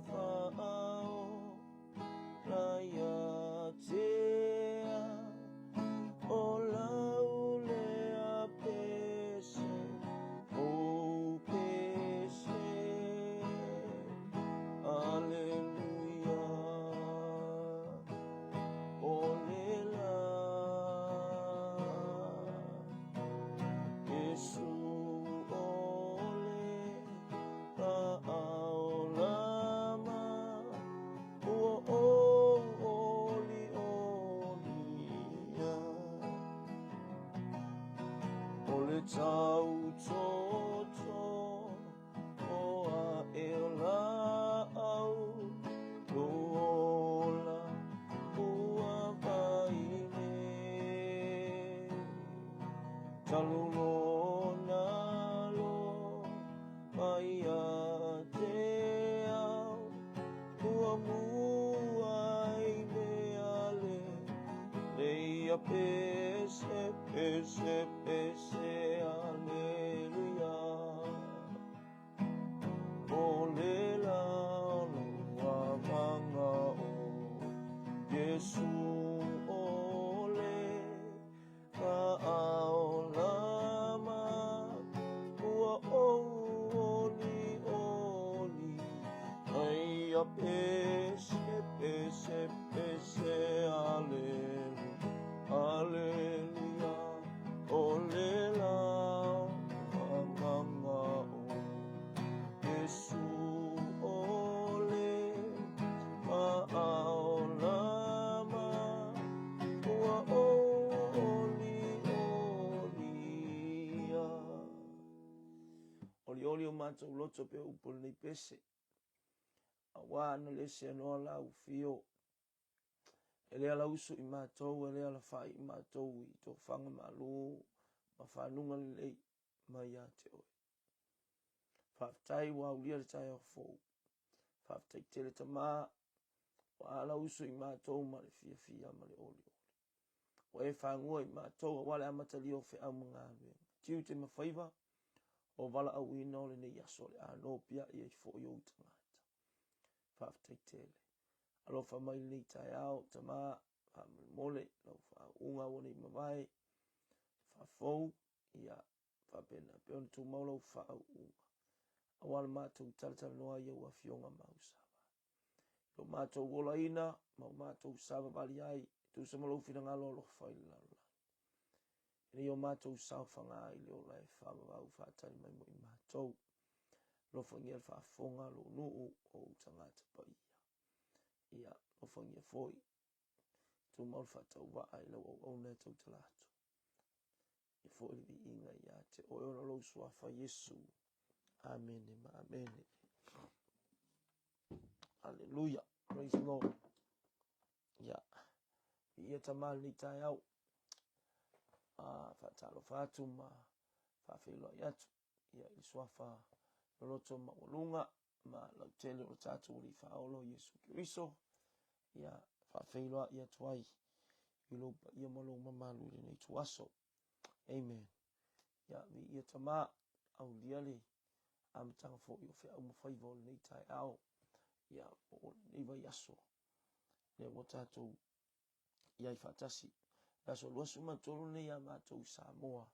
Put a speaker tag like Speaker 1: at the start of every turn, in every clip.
Speaker 1: Faaola ia te au, o lau lea pese, ou pese. Aleluia, o le la. Iesu o le lāʻau lama, ua ou ʻoliʻoli ia. O le tau toto o aʻe o lāʻau, lou ola ua vai nei. Talu lona aloha ia te au, ua muai mea le leia pese, pese, pese, aleluia. O le la o lou agaga o Iesu o le lāʻau lama, ua ou ʻoliʻoli ai ia pese, pese, pese, aleluia, aleluia, o le la agaga o Iesu o le lāʻau lama, ua ou ʻoliʻoli ia. Olioli o matou loto pe upu o lenei pese, auā na le seanoa la u fio. E le ala usu i matou, e le alafai i matou i tofaga malu ma fanuga lelei mai ia te oe. Faafetai ua aulia le taeao fou. Faafetai tele Tama, ua ala usu i matou ma le fiafia ma le olioli. Ua e fagua i matou aua le amatalia o feau ma galuega. Tiute ma faiva o valaauina o lenei aso o le a nopiai ai foi ou tagata. Faafetai tele. Alofa mai lenei taeao, Tama, faamolemole lau faauuga ua nei mavae, faafou, ia faapena pea ona tumau lau faauuga. Aua le matou talatalanoa i au afioga ma au savali. I lo matou olaina ma o matou savavali ai, tusa ma lou finagalo alofa i le lalolagi. E nei o matou saofaga i le ola e faavavau faatali mai mo i matou. Alofagia le faafofoga a lou nuu o ou tagata paia. Ia, alofagia foi, tumau le faatauvaa i lau auauna e tautala atu. Ia foi le viiga ia te oe ona o lou suafa Iesu. Amene ma amene. Aleluia. Praise the Lord. Ia. Viia Tama lenei taeao. Faatalofa atu ma faafeiloai atu ia i le suafa loloto maualuga ma lautele o le tatou Alii Faaola o Iesu Keriso. Ia faafeiloai atu ai i lou paia ma lou mamalu i lenei ituaso. Amen. Ia viia Tama, aulia le amataga foi o feau ma faiva o lenei taeao, ia po o lenei vaiaso, lea ua tatou i ai faatasi. Le aso 23 lenei ia matou i Samoa,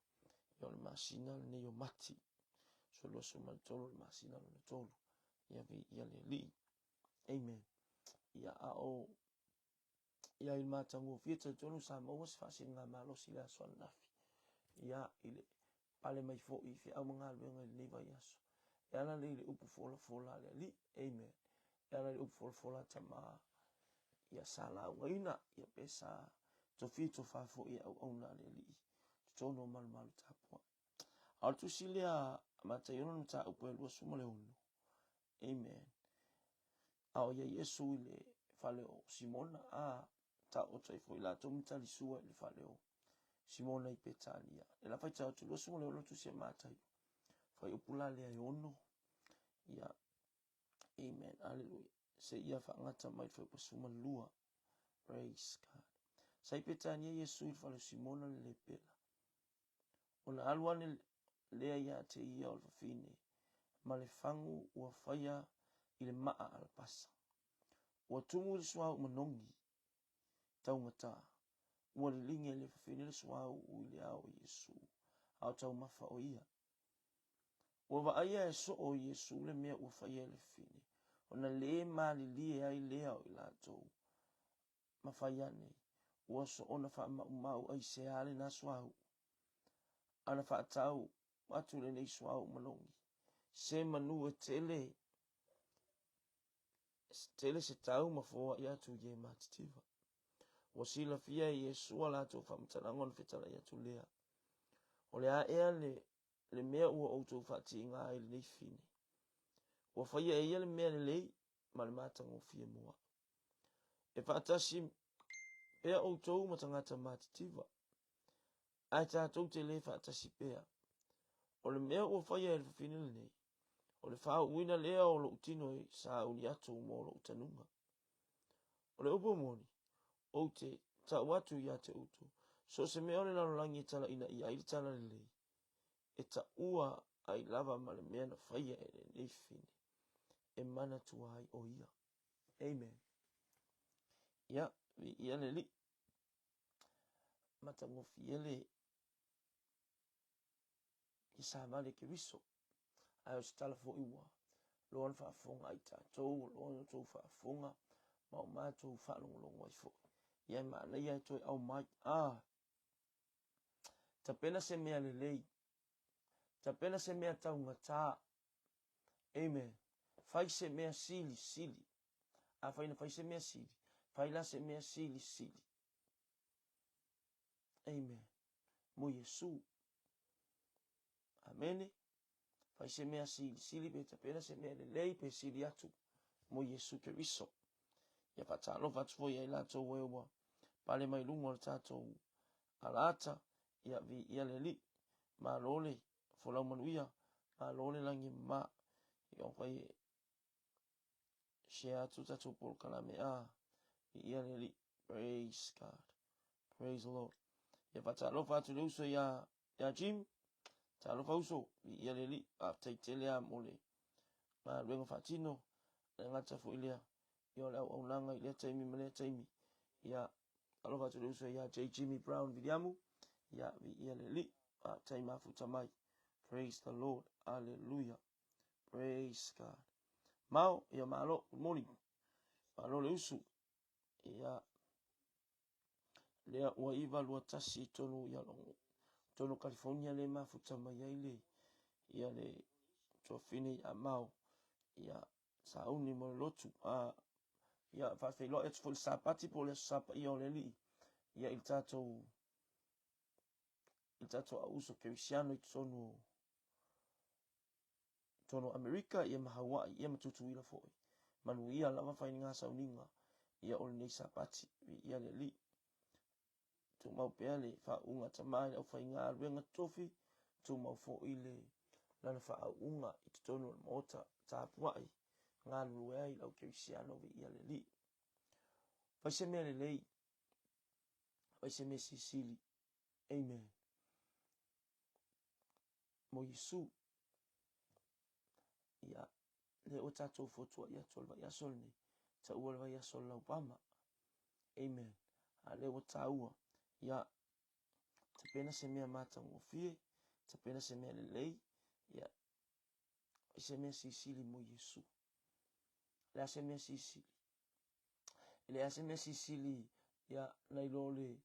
Speaker 1: ia o le masina lenei o Mati. Aso 23 le masina lona tolu, ia viia le Alii. Amen. Ia a o ia i le matagofie talitonu sa maua se faasiligamalosi i le aso ananafi. Ia i le pale mai foi i feau ma galuega i lenei vaiaso. E ala lea i le upu folafola a le Alii. Amen. E ala i le upu folafola a Tama ia sa laugaina, ia pe sa tofia tofa foi e auauna a le Alii totonu o malumalu tapuai. A o le tusi lea a Mataio lona mataupu e 26. Amen. A o ia Iesu i le fale o Simona, a taoto ai foi latou ma talisua i le fale o Simona i Petania. Le la faitau atu 26 tusi a Mataio. Fuaiupu la lea e 6. Ia, amen, aleluia. Se ia faagata mai le fuaiupu 12. Praise God. Sa i Petania Iesu i le fale o Simona le lepela. Ona alu ane lea ia te ia o le fafine, ma le fagu ua faia i le maa alapasa. Ua tumu le suauu manogi taugata, ua liligi e le fafine le suauu i le ao o Iesu, a o taumafa o ia. Ua vaaia e soo o Iesu le mea ua faia e le fafine, ona le malilie ai lea o i latou ma fai ane, ua soona faamaumau aisea lena suauu, ana faatau atu lenei suauu manogi, se manu e tele tele se tau ma foai atu i e matitiva. Ua silafia e Iesu a latou faamatalaga ona fetalai atu lea, O le a ea le, le mea ua outou faatiga ai lenei fine? Ua faia e ia le mea lelei ma le matagofie mo au. E faatasi pea outou ma tagata matitiva, ae tatou te le faatasi pea. O le mea ua faia e le fafine lenei, o le faauuina lea o lou tino e sauni atu mo lou tanuga. O le upu moni, ou te tau atu ia te outou, so o se mea o le lalolagi e talaina i ai le tala lelei, e taua ai lava ma le mea na faia e lenei fafine, e manatua ai o ia. Amen. Ia, viia le Alii. Matagofie le i savali e Keriso. Ae o se tala foi ua loa na faafofoga ai tatou, ua loa na outou faafofoga ma o matou faalogologo ai foi. Ia e manaia e toe aumai. Ah, tapena se mea lelei, tapena se mea taugata. Amen. Fai se mea silisili. Afai na fai se mea sili, fai la se mea silisili. Amen. Mo Iesu. Amene. Fai se mea silisili pe tapena se mea lelei pe sili atu mo Iesu Keriso. Ia faatalofa atu foi ia i latou e ua pale mai luga o le tatou alaata, ia viia le Alii. Malo le folau manuia, malo le lagi e mama. Ia fai e share atu tatou polokalame a viia le Alii. Praise God. Praise the Lord. Ia faatalofa atu le uso ia ia Jim. Talofa uso, viia le Alii. Faafetai tele a mo le galuega faatino. Le gata foi lea, ia o le auaunaga i lea taimi ma lea taimi. Ia, alofa atu le uso ia J. Jimmy Brown Viliamu. Ia, viia le Alii. Faafetai mafuta mai. Praise the Lord. Hallelujah. Praise God. Mao, ia malo. Good morning. Malo le usu. Ia, lea ua 9:21 i tonu ia longo. Tonu California le mafuta mai ai le, ia le tuafine ia Mao. Ia, sauni mo le lotu. A, ia, faafeiloai atu foi le Sapati po o le Aso Sapaia o le Alii. Ia, i le tatou, i le tatou auuso kerisiano i totonu o, totonu o Amerika, ia ma Hawaii, ia ma Tutuila foi. Manuia lava faiga sauniga, ia o lenei Sapati, viia le Alii. Tumau pea le faauuga a Tama i le aufaigaluega totofi, tumau foi le lana faauuga i totonu o le Maota tapuai, galulue ai lau kerisiano viia le Alii. Fai se mea lelei, fai se mea silisili. Amen. Mo Iesu. Ia, lea ua tatou fotuai atu o le vaiaso lenei, taua le vaiaso o le laupama. Amen. A lea ua taua, ia, tapena se mea matagofie, tapena se mea lelei, ia, se mea silisili mo Iesu. Le a se mea silisili? E leai se mea silisili, ia, nai lo le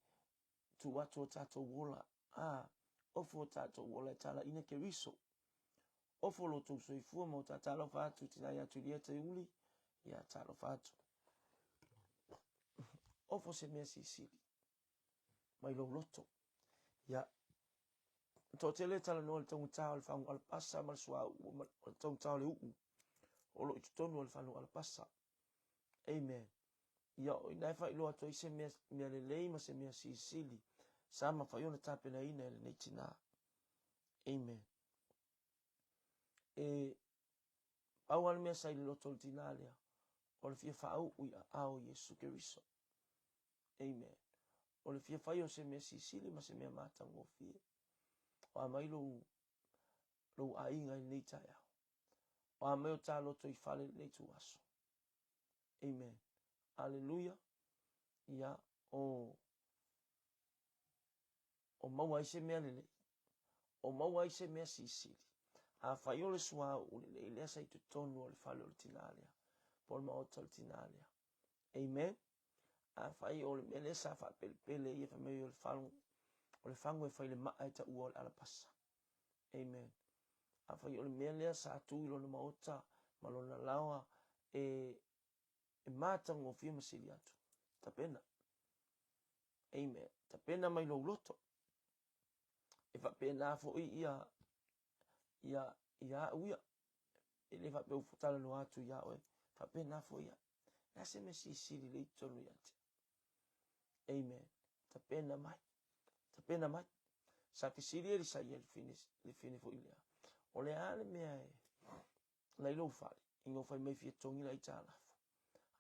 Speaker 1: tuu atu o tatou ola, a, ofo o tatou ola e talaina Keriso. Ofo lo tou soifua ma o ta talofa atu tina ia Julieta Iuli, ia talofa atu. Ofo se mea silisili mai lou loto. Ia, toatele e talanoa i le taugata o le fagu alapasa ma le suauu ma le taugata o le uu o lo o i totonu o le fagu alapasa. Amen. Ia, o ina e faailoa atu ai se mea, mea lelei ma se mea silisili sa mafai ona tapenaina e lenei tinā. Amen. E pau lava le mea sa i le loto o le tinā lea, o le fia faauu i aao o Iesu Keriso. Amen. O le fia fai o se mea silisili ma se mea matagofie. O a mai lou, lou aiga i lenei taeao. O a mea o ta loto i fale i lenei ituaso. Amen. Aleluia. Ia, o, o maua ai se mea lelei. O maua ai se mea silisili. Afai o le suauu lelei lea sa i totonu o le fale o le tinā lea, po o le maota o le tinā lea. Amen. Afai o le mea lea sa faapelepele ia fai mai o le fagu, o le fagu e fai le maa e taua o le alapasa. Amen. Afai o le mea lea sa tu i lona maota ma lona laoa e, e matagofie ma sili atu. Tapena. Amen. Tapena mai lou loto. E faapena foi ia ia ia au ia. E le faapea ua talanoa atu ia oe. Faapena foi ia. Le a se mea silisili lea i totonu ia te. Amen. Tapena mai. Tapena mai. Sa fesili Elisa ia le fine, le fine foi lea. O le a le mea e lai lou fale, ina ua fai mai fia togi le aitalafu.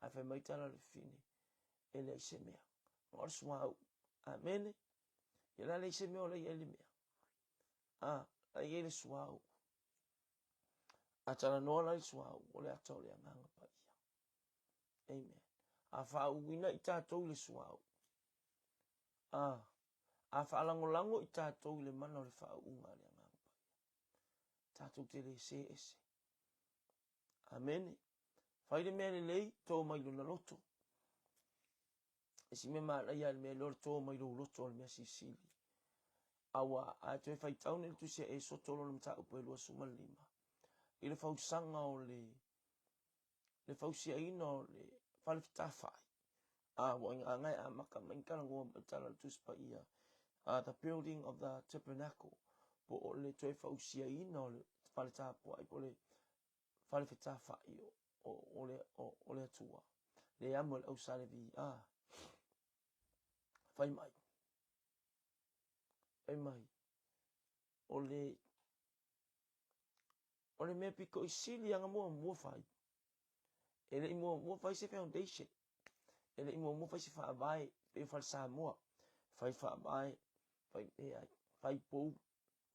Speaker 1: Ae fai mai tala le fine, e leai se mea. Na o le suauu. Amene. Ia la leai se mea o la i ai le mea. A, la i ai le suauu. A talanoa la i le suauu, o le ata o le Agaga Paia. Amen. A faauuina i tatou i le suauu. A, a faalagolago i tatou i le mana o le faauuga a le Agaga Paia. Tatou te le sē ese. Amene. Fai le mea lelei, tō mai lona loto. E si mea manaia le mea lea o le tō mai lou loto o le mea silisili. Aua a e toe faitau nei le tusi a Esoto lona mataupu e 25, i le fausaga o le le fausiaina o le fale fetafai, a ua ingaga e amata mai na talanoa mai tala o le Tusi Paia, the building of the tabernacle, po o le toe fausiaina o le fale tapuai, po o le fale fetafai o, o, le, o, o le Atua, le amo e le au Sa Levi, a fai mai, fai mai, o le O le mea pito i sili ana muamua fai, e le i muamua fai se foundation, e le i muamua fai se faavae, pei o fale Samoa, fai faavae, fai leai, fai pou,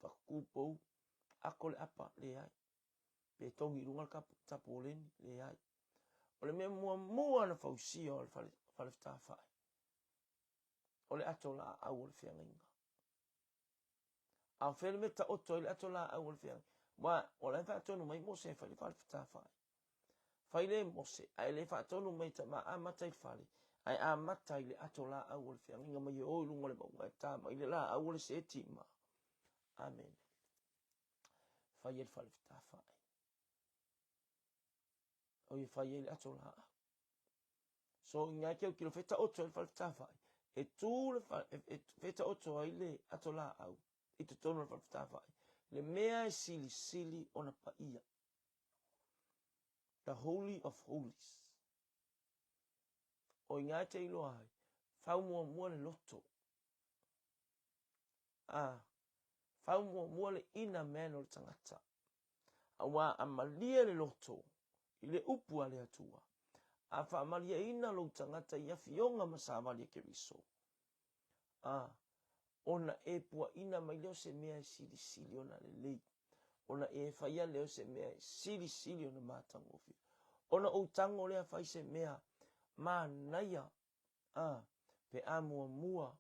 Speaker 1: faatutu pou, ako le apa, leai. Pe togi i luga le tapoleni, leai. O le mea muamua na fausia o le fale, fale fetafai, o le ato laau o le feagaiga. A o fea le mea taoto ai le ato laau o le feagaiga? Aua o la e faatonu mai Mose e fai le fale fetafai. Fai le Mose, ae le faatonu mai tama amata i le fale, ae amata i le ato laau o le feagaiga mai e o i luga o le mauga e ta mai le laau o le setima. Amene. Fai ai le fale fetafai. O ia fai ai le ato laau. So i ngā keu kilo wheta oto ai le fale fetafai, e tū le fale, e, e wheta oto ai le ato laau i totonu o le fale fetafai, le mea e silisili ona paia. The Holy of Holies. O i ngā te iloa ai, whau muamua le loto. A, whau muamua le inner man o le tangata. Aua a malie le loto i le upu a le Atua, a faamalieina lou tagata i afioga ma savali e Keriso, a, ona e puaina mai lea o se mea e silisili ona lelei, ona e faia lea o se mea e silisili ona matagofie, ona ou tago lea fai se mea manaia, a, pe a muamua,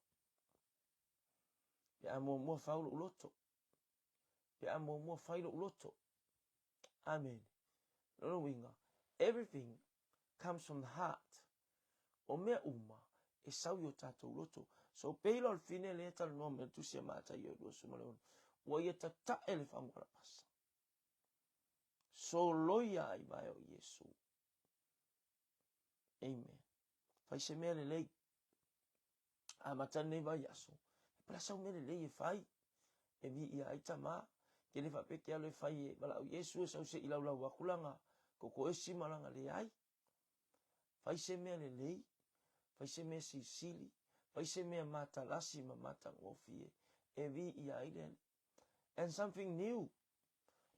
Speaker 1: pe a muamua fau lou loto. Pe a muamua fai lou loto. Amene. Lona uiga, everything comes from the heart. O mea uma, e sau i o tātou loto. So, pei la o le fine lea e talanoa mai le tusi a Mataio 26, ua ia tatae le fagu alapasa. Soloia ai vae o Iesu. Amen. Fai se mea lelei. Amata lenei vaiaso, e pala sau mea lelei e fai, e viia ai tama, ke le faapea ke alo e fai e valaau Iesu e sau se i laulau aku langa kokoesi ma langa leai. Fai se mea lelei, fai se mea silisili, fai se mea matalasi ma matagofie e viia ai le Alii. And something new,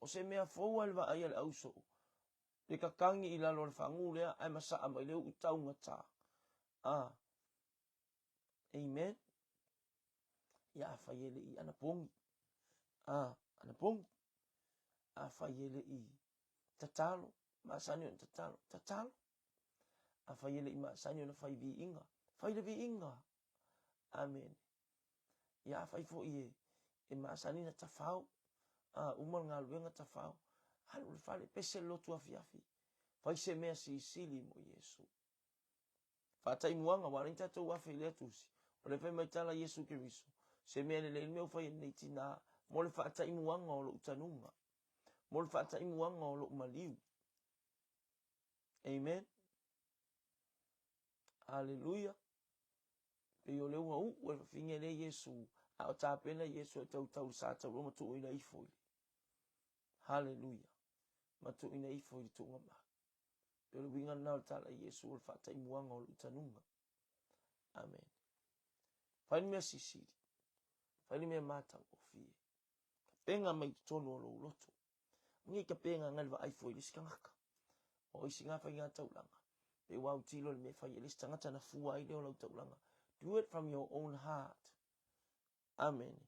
Speaker 1: o se mea fou lava i le vaai a le ausoo, le kakagi i lalo o le fagu lea ae masaa mai le uu taugata. A, Amen. Ia afai e le i anapogi. A, anapogi. Afai e le i Tatalo, masani ona tatalo, tatalo. Afai e le i masani ona fai viiga, fai le viiga. Amene. Ia afai foi e, e masani na tafao, a uma le galuega tafao, alu i le fale, pese le lotu afiafi, fai se mea silisili mo Iesu. Faataimuaga, ua ala ai ona tatou afe i lea tusi, o lea fai mai tala Iesu Keriso, se mea lelei le mea ua fai e lenei tinā mo le faataimuaga o lou tanuga, mo le faataimuaga o lou maliu. Amen. Aleluia. Pei o lea ua uu e le fafine lea Iesu, a o tapena Iesu e tautau i le sa tauloa ma tuuina ifo i le. Haleluia. Ma tuuina ifo i le tuuga mau. Pei o le uiga lena o le tala i Iesu o le faataimuaga o lou tanuga. Amen. Fai le mea sisili. Fai le mea matagofie. Kapenga mai totonu o lou loto. Nei kapenga ngai le vaai fua i le isi tagata. O isi ngā whai ngā taulanga. Pe ua autilo le mea whai e le isi tagata na fua ai lea o lau taulanga. Do it from your own heart. Amene.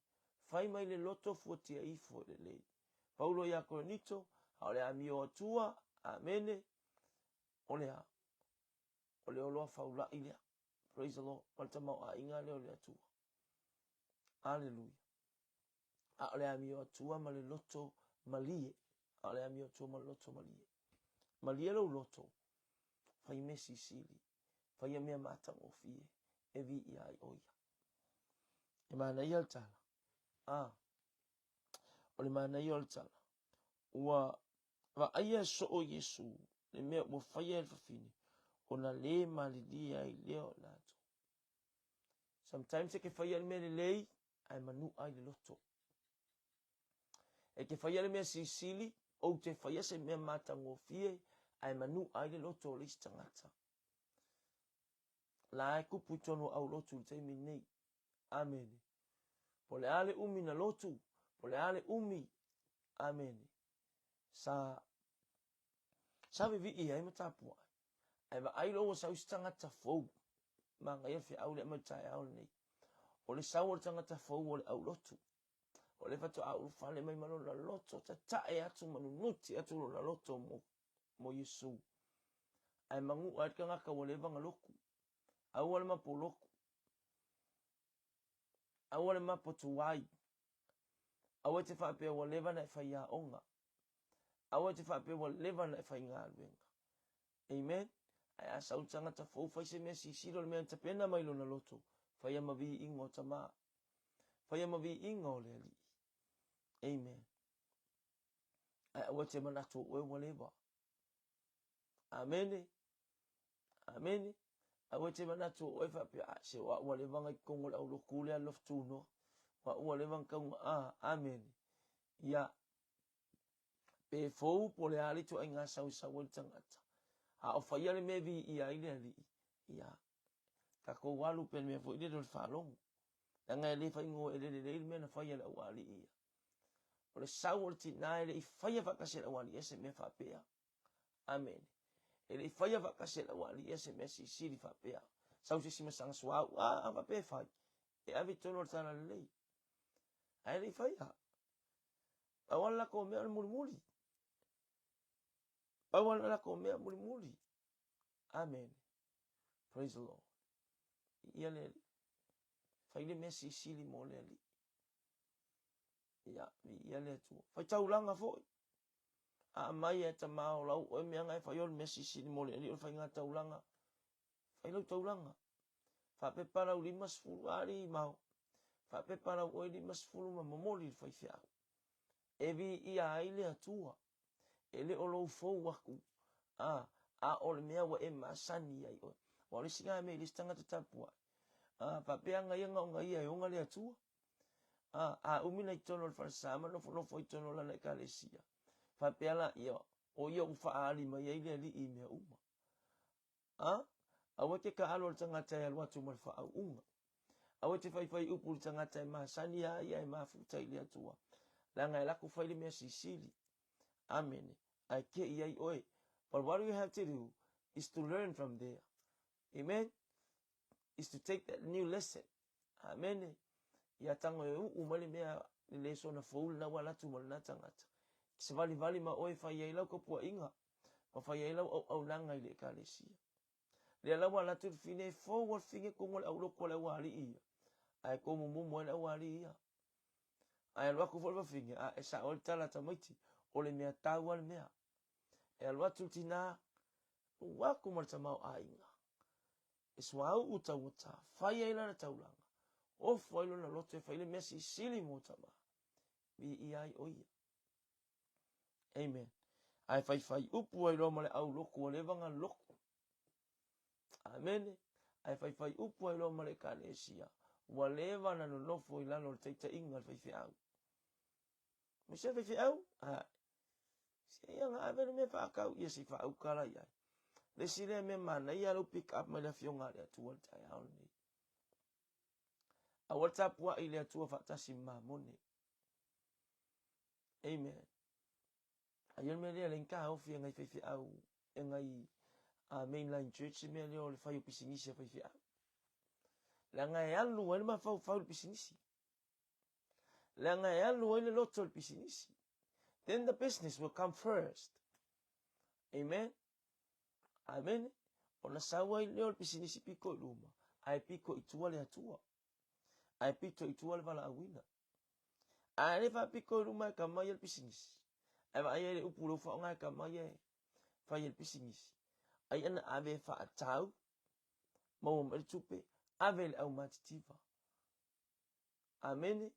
Speaker 1: Fai mai le loto fuatia ifo e lelei. Paulo iā Korinito, a o le amio atua, amene, o le a? O le oloa faula'i lea. Praise the Lord. Ma le tamaoaiga lea o le Atua. Aleluia. A o le amio atua ma le loto malie. A o le amio atua ma le loto malie. Malie lou loto. Fai mea sisili. Faia mea matagofie e viia ai ʻo ia. E manaia le tala. A, o le manaia o le tala. Ua vaaia e soo Iesu le mea ua faia e le fafine, ona le malilie ai lea o i latou. Sometimes e ke faia le mea lelei, ae manu'a ai le loto. E ke faia le mea sisili, ou te faia se mea matagofie, ae manu'a ai le loto o le isi tagata. La e kupu i tonu o aulotu i le taimi lenei. Amene. Po o le a le umi na lotu, po o le a le umi. Amene. Sa sa vivii ai ma tapuai. Ae vaai loa ua sau isi tagata fou. Manaia le feau lea mai le taeao lenei. O le sau o le tagata fou o le aulotu. O lea faatoa ulufale mai ma lona loto, tatae atu ma nunuti atu lona loto mo, mo Iesu. Ae manu'a ai le tagata ua leva na lotu. Aua le mapo lotu. Aua le mapo tuai. Aua e te faapea ua leva na e faiaoga. Aua e te faapea ua leva na e faigaluega. Amen. Ae a sau le tagata fou fai se mea sisilo le mea na tapena mai lona loto, faia ma viiga o Tama. Faia ma viiga o le Alii. Amen. Ae aua e te manatu o oe ua leva. Amene. Amene. Aua e te manatu o oe faapea, ah, se o au ua leva na i totonu o le aulotu lea lofu tunoa. O au ua leva na tau ah, amene. Ia, pe fou po o le a le ituaiga sau e sau ai le tagata. A o faia le mea e viia ai le Alii, ia, tatou alu pea i le mea foi lele o le faalogo. Leaga e le faigō ele lelei le mea na fai e le aualii ia. O le sau o le tinā e le i faia faatasi e le aualii ia se mea faapea. Amene. E le i faia faatasi e le aualii ia se mea sisili faapea. Sau se isi ma saga suauu, a, a faapea e fai. E ave i totonu o le talalelei. Ae le i faia. Pau lava le latou mea o le mulimuli. Pau lava le latou mea mulimuli. Amene. Praise the Lord. Ia le Alii. Fai le mea sisili mo le Alii. Ia, viia le Atua. Fai taulaga foi. A mai e tamā o lau oe mea nga e fai o le mea sisili mo le Alii o le faiga taulaga. Fai lau taulaga. Faapepa lau 50 alii mao. Faapepa lau oe 50 ma momoli i le faifeau. E viia ai le Atua. E le o lou fou aku, a, a o le mea ua e masani ai oe. Aua o le isi lena mea i le isi tagata tapuai. A, faapea aga ia gaoga ia e oga le Atua. A, a umi na i totonu o le falesa ma nofonofo i totonu o lana ekalesia, faapea laia, o ia ua faaali mai ai le Alii i mea uma. A, aua e te taalo i le tagata e alu atu ma le faauuga. Aua e te faifai upu i le tagata e masani a ia e mafuta i le Atua, leaga e lako fai le mea sisili. Amene. Ae te i ai oe. But what you have to do is to learn from there. Amen. Is to take that new lesson. Amene. Ia tago e uu mai le mea le lesona fou lena ua alu atu ma lena tagata. Savalivali ma oe e fai ai lau tapuaiga ma fai ai lau auaunaga i le Ekalesia. Lea la ua alu atu le fine e fou a le fine tonu o le aulotu a le aualii ia, ae tomumumu ai le aualii ia. Ae alu atu foi le fafine, a e sao ai le tala a tamaiti, o le mea tau a le mea. E alu atu le tina, alu atu ma le tamaoaiga, e suauu taugata, fai ai lana taulaga, ofo ai lona loto e fai le mea silisili mo tama, viia ai o ia. Amen. Ae faifai upu ai loa ma le aulotu ua leva ona lotu. Amene. Ae faifai upu ai loa ma le ekalesia ua leva ona nonofo i lalo o le taitaiga a le faifeau. Ma se faifeau, a se ia na ave le mea faatau ia se i faauka la i ai. Le isi lea mea manaia lau pick up mai le afioga a le Atua i le taeao lenei. Aua le tapuai i le Atua faatasi ma mamone. Amen. Ai o le mea lea le taofi e ngai faifeau e ngai mainline church le mea lea o le fai o pisinisi a faifeau. Leaga e alu ai le mafaufau i le pisinisi. Leaga e alu ai le loto i le pisinisi. Then the business will come first. Amen. Amen. Ona sau ai lea o le pisinisi pito i luma, ae pito i tua le Atua. Ae pito i tua le valaauina. Ae le faapito i luma e kama ia le pisinisi. Ae vaai ai le upu lou faaaoga e kama ia e fai e le pisinisi. Ai ana ave e faatau, maua mai le tupe, ave i le aumatitiva. Amene.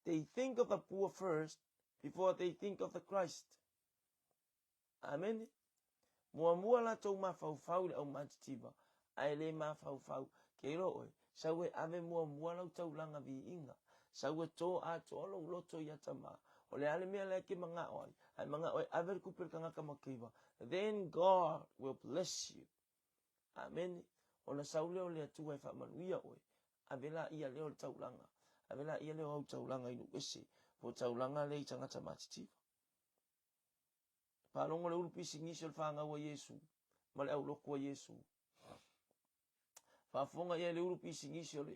Speaker 1: They think of the poor first before they think of the Christ. Amene. Muamua latou mafaufau i le aumatitiva, ae le mafaufau, ke iloa oe, sau e ave muamua lau taulaga viiga, sau e to atoa lou loto ia Tama, o le a le mea la e te manao ai, ae manao e ave le tupe i le tagata mativa, then God will bless you. Amene. Ona sau lea o le Atua e faamanuia oe, ave laia lea o le taulaga, ave laia lea o au taulaga i nuu ese, po o taulaga lea i tagata matitiva. Faalogo le ulu pisinisi o le fanau a Iesu ma le aulotu a Iesu. Faafofoga i ai le ulu pisinisi o le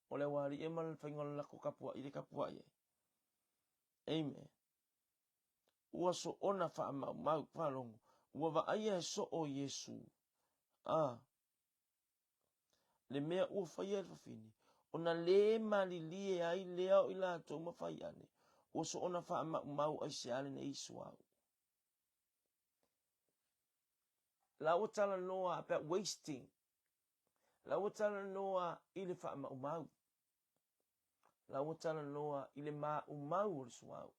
Speaker 1: o le aualii ma le faiga o le latou tapuai le tapuai ai. Amen. Ua soona faamaumau, faalogo, ua vaaia e soo Iesu. A le mea ua faia e le fafine, ona lē malilie ai lea o i latou ma fai ane, ua soona faamaumau aisea lenei suauu. La ua talanoa about wasting. La ua talanoa i le faamaumau. La ua talanoa i le maumau o le suauu.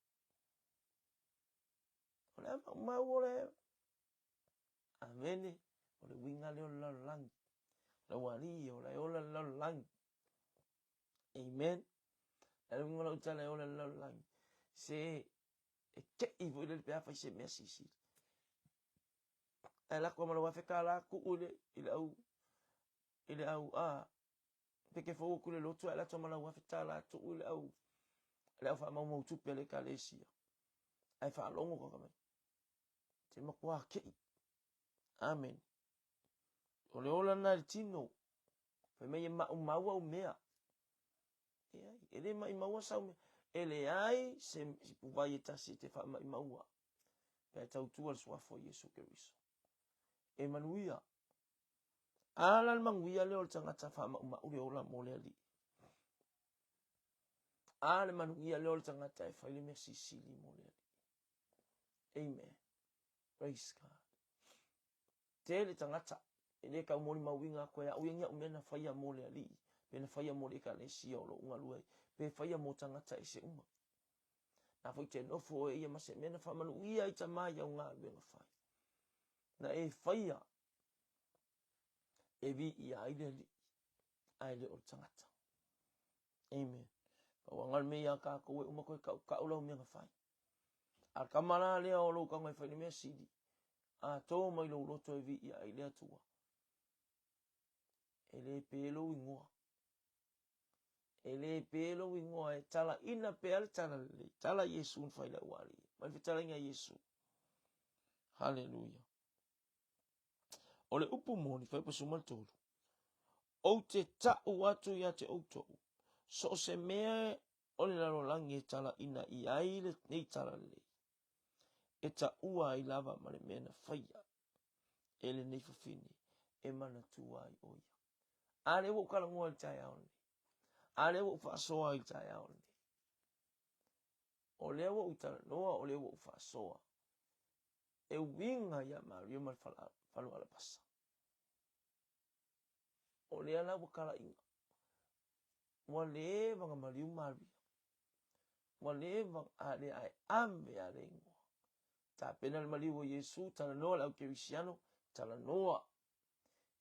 Speaker 1: O le a maumau o le Amene. O le uiga lea o le lalolagi. O le aualii o la e ola le lalolagi. Amen. Le uiga o lau tala e ola le lalolagi. Se e tei foi lele pe a fai se mea sisili. Ae lako ma lau $1000 tuu i le, i le au, i le au, a, peke fou atu i le lotu ae lako ma lau $1000 tuu i le au, le au faamaumau tupe a le ekalesia. Ae faalogo kaka mai. Te matua kei. Amen. O le ola na i le tino. Fai mai e maumau au mea. Leai, e le maʻimaua sau mea. E leai se ipuvai e tasi e te faamaʻimaua pe a e tautua le Suafa o Iesu Keriso. E manuia. A la le manuia lea o le tagata faamaumau le ola mo le Alii. A le manuia lea o le tagata e fai le mea sisili mo le Alii. Amen. Praise God. Tele tagata e le tau molimauina atu e au ia ni au mea na faia mo le Alii, pe na faia mo le Ekalesia o lo'u galue ai, pe faia mo tagata ese uma. Na foi te nofo oe ia ma se mea na faamanuia ai Tama i au galuega fai. Na e faia e viia ai le Alii, ae le o le tagata. Amen. Pau le mea iā kākou e uma koe kaʻukaʻu lau mea na fai. A le kama la lea o lou taga e fai le mea sili, a tō mai lou loto e viia ai le Atua. E le pē lou ingoa. E le pē lou ingoa e talaina pea le tala lelei. Tala Iesu na fai le aualii. Mai le fetalaiga Iesu. Haleluia. O le upu moni, fuaiupu 13. Ou te ta'u atu ia te outou, so o se mea o le lalolagi e talaina i ai lenei talalelei, e taua ai lava ma le mea na faia e lenei fafine e manatua ai ʻo ia. A lea ua ou talanoa i le taeao lenei. A lea ua ou faasoa i le taeao lenei. O lea ua ou talanoa, o lea ua ou faasoa e uiga iā Maria ma le falo alapasa. O lea la ua talaiga. Ua leva ona maliu Maria. Ua leva a lea ae ave a le igoa. Tapena le maliu o Iesu, talanoa le au kerisiano, talanoa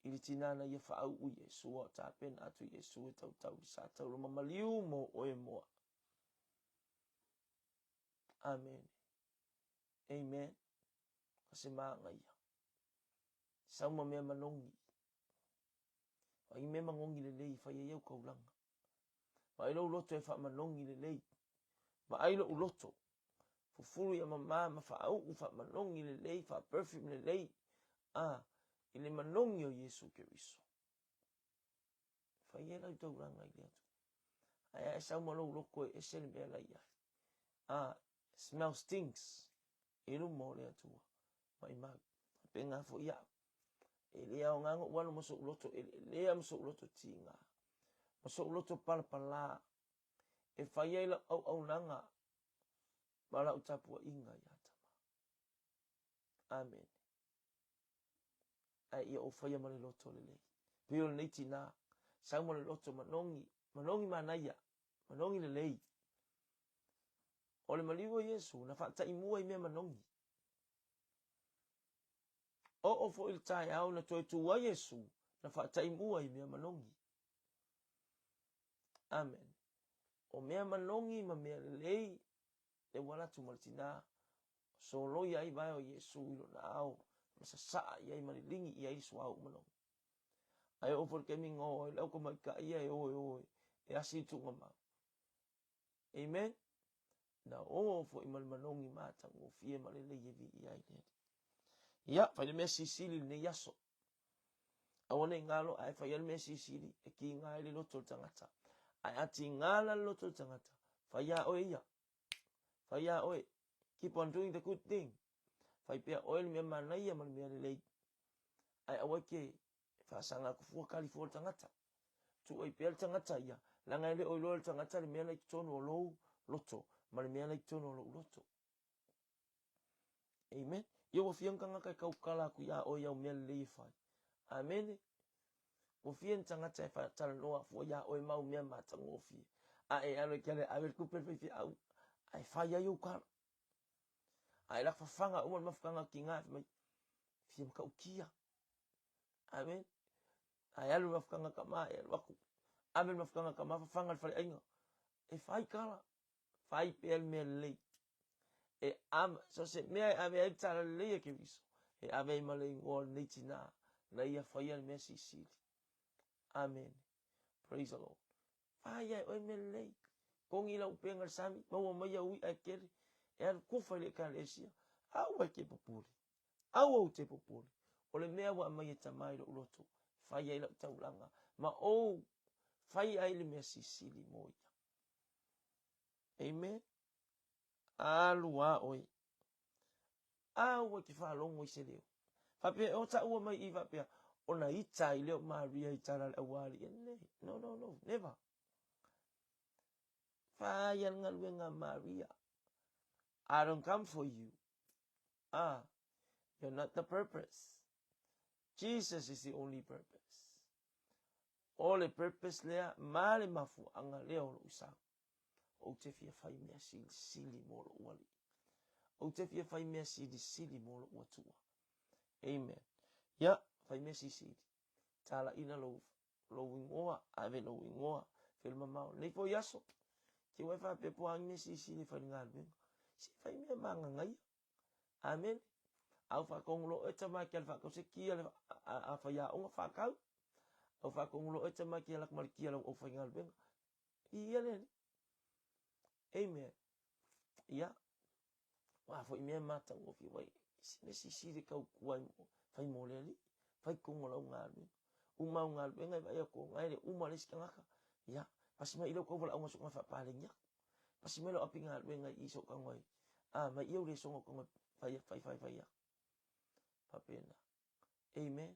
Speaker 1: i le tinā na ia faauu Iesu a o tapena atu Iesu e tautau i sa tauloma maliu mo oe mo au. Amene. Amen. O se māgaia. Sau ma mea manogi. Vaai mea manogi lelei e fai ai au taulaga. Vaai lou loto e faamanogi lelei. Vaai lou loto. Fufulu ia mama ma faauu faamanogi lelei, faa-perfume lelei. A, i le manogi o Iesu Keriso. Fai ai lau taulaga i le Atua. Ae a e sau ma lou loto e ese le mea la i ai. A, smell stinks i luma o le Atua. Maimau. Faapena foi au. E le aoga ona ou alu ma so'u loto eleelea ma so'u loto tiga, ma so'u loto palapalā, e fai ai lau auaunaga ma lau tapuaiga iā Tama. Amene. Ae ia ou faia ma le loto lelei. Pei o lenei tinā, sau ma le loto manogi, manogi manaia, manogi lelei. O le maliu o Iesu, na faataimua i mea manogi. Oo foi i le taeao na toe tu ai Iesu, na faataimua i mea manogi. Amen. O mea manogi ma mea lelei le ua alu atu ma le tinā, soloia ai vae o Iesu i lona ao ma sasaa i ai ma liligi i ai le suauu manogi. Ae oo foi i le taimi na o ai le autamaitai ia e o e o e asi le tuugamau. Amen. Na o foi ma le manogi matagofie ma lelei e viia ai le Alii. Ia, fai le mea silisili i lenei aso. Aua ne i galo, a e faia le mea silisili, e kiga ai le loto o le tagata. Ae a tiga la le loto o le tagata, fai a oe ia. Fai a oe. Keep on doing the good thing. Fai pea oe le mea manaia ma le mea lelei. Ae aua e te faasaga atu fua kali fua le tagata. Tuu ai pea le tagata ia, leaga e le o iloa e le tagata le mea la i totonu o lou loto ma le mea la i totonu o lou loto. Amen. Ia ua fia ni tagata e tautala atu iā oe i au mea lelei e fai. Amene. Ua fia ni tagata e faatalanoa fua iā oe ma au mea matagofie. A e alu e ke ale ave le tupe le faifeau, ae fai ai ou tala. A e laka fafaga uma le mafutaga tiga e fai mai, fia matautia. Amen. Ae alu le mafutaga tama e alu atu, ave le mafutaga tama fafaga le faleaiga. E fai tala, fai pea le mea lelei. E ave, so se mea e ave ai le tala lelei a Keriso, e ave ai ma le igoa o lenei tinā, na ia faia le mea silisili. Amene. Praise the Lord. Fai ai oe mea lelei. Togi lau upega i le sami, maua mai au i'a e tele, e alu kufa i le Ekalesia. Aua e te popole. Aua ou te popole. O le mea ua aumai e Tama i lou loto, fai ai lau taulaga, ma ou fai ai le mea silisili mo ia. Amen. Alu a oe. Aua e te faalogo i se leo. Faapea, o taua mai i faapea, ona ita ai lea o Maria i tala a le aualii. Nei, no, no, no, never. Fai a le galuega a Maria. I don't come for you. Ah, you're not the purpose. Jesus is the only purpose. O le purpose lea ma le mafuaaga lea o lou sau. Ou te fia fai mea silisili mo lou Alii. Ou te fia fai mea silisili mo lou Atua. Amen. Ia, fai mea silisili. Talaina lou, lou igoa, ave lou igoa, felu mamao. Nei foi aso, te ua e faapea po o a ni mea silisili e fai i le galuega. Se fai mea magagaia. Amene. A ua faatonu loa oe tama e ke ala faatau se ki a le a faiaoga faatau. A ua faatonu loa oe tama e ke ala atu ma le ki a lau aufaigaluega. Viia le Alii. Amen. Ia, o a foi mea matagofie wai, se mea silisili e tautua ai mo, fai mo le Alii, fai tonu o lau galuega. Uma au galuega e vaai atu o na e le uma le isi tagata. Ia, pasi mai i lau tau valaauga soka faapaleni aku. Pasi mai lau api galuega i i se i ou tago ai. A, mai i ou lesona ou tago ai fai fai fai fai aku. Faapena. Amen.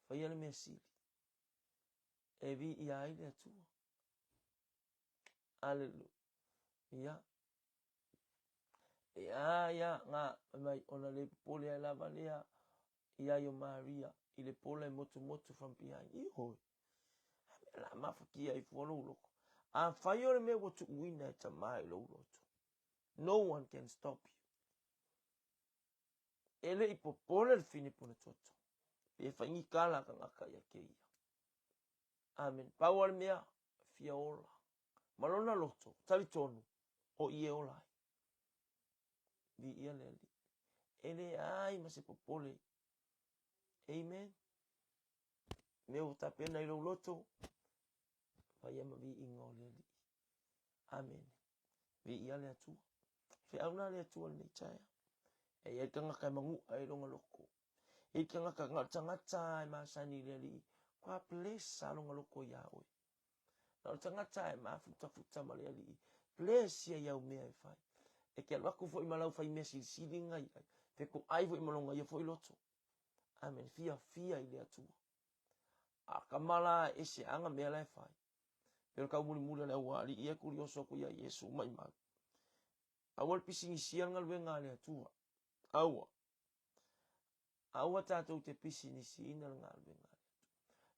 Speaker 1: Faia le mea sili. E viia ai le Atua. Aleluia. Ia. E a ia ngā mai ona le popole ai lava lea i ai o Maria i le pola e motumotu from behind. Ioe. A mea la mafatia ai fua lou loto. Afai o le mea ua tuuina e Tama i lou loto, no one can stop you. E le i popole le fine pona toto. Pe faigika la tagata ia te ia. Amen. Pau lava le mea, fia ola. Ma lona loto, talitonu, o i e ola ai. Viia le Alii. E leai ma se popole. Amen. Mea ua tapena i lou loto, faia ma viiga o le Alii. Amene. Viia le Atua. Feau na le Atua lenei taeao. E i ai le tagata e manu'a ai lona loto. E i ai le tagata, na o le tagata e masani i le Alii, kua bless a lona loto iā oe. Na o le tagata e mafutafuta ma le Alii, bless ia i au mea e fai. E te alu atu foi ma lau fai mea silisili na i ai, fetoai foi ma lona ia foi loto. Amene. Fiafia i le Atua. A kama la e ese aga mea la e fai. Pei o le taumulimuli a le aualii ia tuli oso atu ia Iesu maimau. Aua le pisinisia le galuega a le Atua. Aua. Aua tatou te pisinisiina le galuega a le Atua.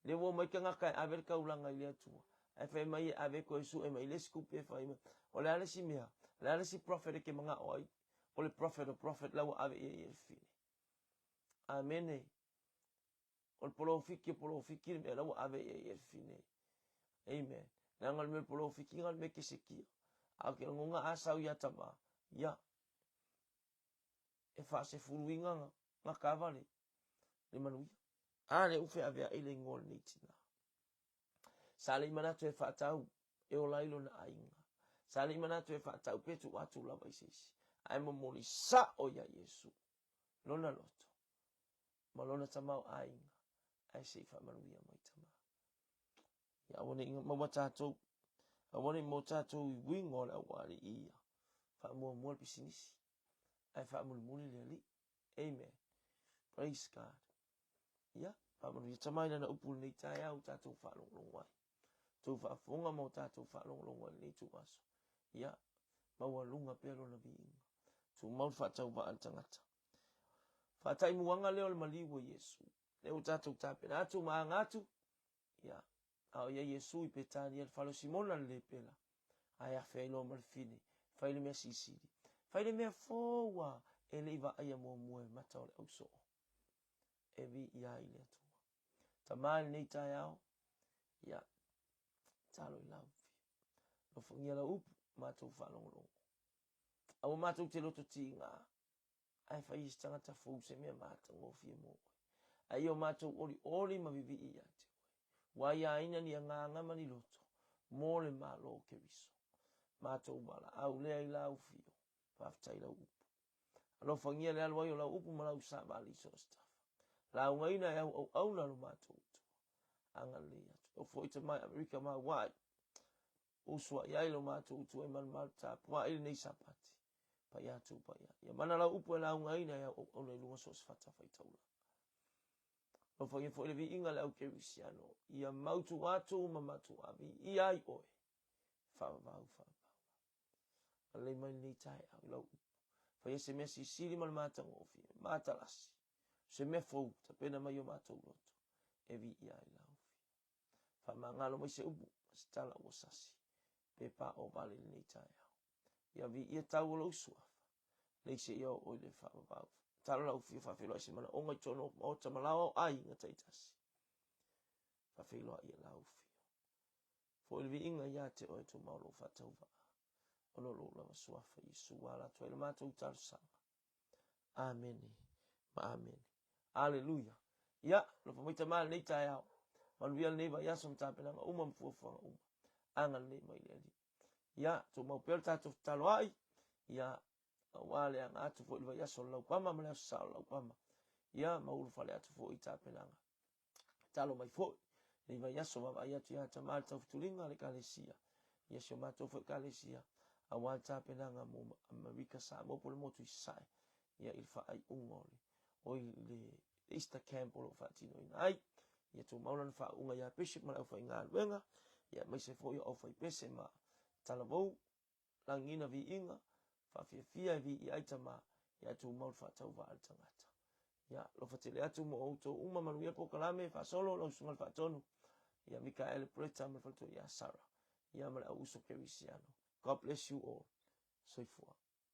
Speaker 1: Lea ua omai tagata e ave le taulaga i le Atua. Ae fai mai e ave toe sue mai le isi tupe e fai mai. O le a le isi mea? O le a le isi prophet e te manao ai? O le prophet o prophet la ua ave i ai e le fine. Amene. O le polofiki o polofiki le mea la ua ave i ai e le fine. Amen. Leaga o le mea o le polofiki na o le mea kesekia. A o ke lagona a sau ia tama, ia, e faasefuluina na kava le, le manuia. A lea ua feaveai le igoa o lenei tina. Sa le i manatu e faatau e ola ai lona aiga. Sa le i manatu e faatau pe tuu atu lava i se isi. Ae momoli sao ia Iesu lona loto ma lona tamaoaiga ae se i faamanuia mai Tama. Ia aua ne i maua tatou, aua ne i maua tatou i uiga o le aualii ia. Faamuamua le pisinisi, ae faamulimuli le Alii. Amen. Praise God. Ia, faamanuia Tama i lana upu i lenei taeao ua tatou faalogologo ai. Tou faafofoga ma o tatou faalogologo ai i lenei ituaso. Ia, maualuga pea lona viiga. Tumau le faatauvaa a le tagata. Faataimuaga lea o le maliu o Iesu. Lea ua tatou tapena atu ma aga atu, ia, a o i ai Iesu i Petania i le fale o Simona le lepela, ae afe ai loa ma le fine, fai le mea silisili, fai le mea fou a e le i vaaia muamua e mata o le ausoo. E viia ai le Atua. Tama i lenei taeao, ia, talo i lau fia. Alofagia lau upu, matou faalogologo. Aua matou te loto tiga, ae fai i se tagata fou se mea matagofie mo oe. Ae ia o matou olioli ma vivii ia te oe. Ua aiaina ni agaga ma ni loto mo le Malo o Keriso. Matou valaau lea i lau fio. Faafetai lau upu. Alofagia le alu ai o lau upu ma lau savali i so o se tafa. Laugaina e au auauna lo matou Atua. Agalelei atu. E ofo i tama i Amerika ma Hawaii. Usuai ai lo matou Atua i malumalu tapuai lenei Sapati. Paia atu paia. Ia mana lau upu e laugaina e au auauna i luga so o se fatafaitaulaga. Alofagia foi le viiga le au kerisiano. Ia mautu atu ma matuā viia ai oe. Faavavau, faavavau. Agalelei mai lenei taeao i lau upu. Faia se mea silisili ma le matagofie, matalasi, se mea fou, tapena mai o matou loto, e viia ai lau fia. Faamagalo mai se upu ma se tala ua sasi, pe pao vale i lenei taeao. Ia viia tau o lou suafa, lei seia oo i le faavavau. Talo lau fia faafeiloai se manaoga i totonu o maota ma lao aiga taitasi. Faafeiloai ia lau fia. Foi le viiga ia te oe tumau lou faatauvaa, ona o lou lava suafa Iesu ua ala atu ai le matou talosaga. Amene ma amene. Aleluia. Ia, alofa mai Tama i lenei taeao. Manuia lenei vaiaso ma tapenaga uma ma fuafuaga uma. Agalelei mai le Alii. Ia, tumau pea le tatou fetaloai. Ia, aua le aga atu foi i le vaiaso o le laupama ma le aso sa o le laupama. Ia, ma ulufale atu foi i tapenaga. Talo mai foi nei vaiaso vaavaai atu ia Tama le Taufetuliga a le Ekalesia, ia si o matou foi Ekalesia. Aua le tapenaga mo Amerika Samoa po o le motu i Sasae, ia i le faaiuga o le o i le Easter Camp o lo o faatinoina ai. Ia tumau lana faauuga ia Bishop ma le aufaigaluega, ia aemaise foi o aufaipese ma talavou, lagiina viiga, faafiafia e viia ai tama, ia tumau le faatauvaa a le tagata. Ia, alofa tele atu mo outou uma, manuia polokalame, faasolo lau susuga i le faatonu, ia Mikaele Bretta ma le faletua ia Sarah, ia ma le au uso kerisiano. God bless you all. Soifua.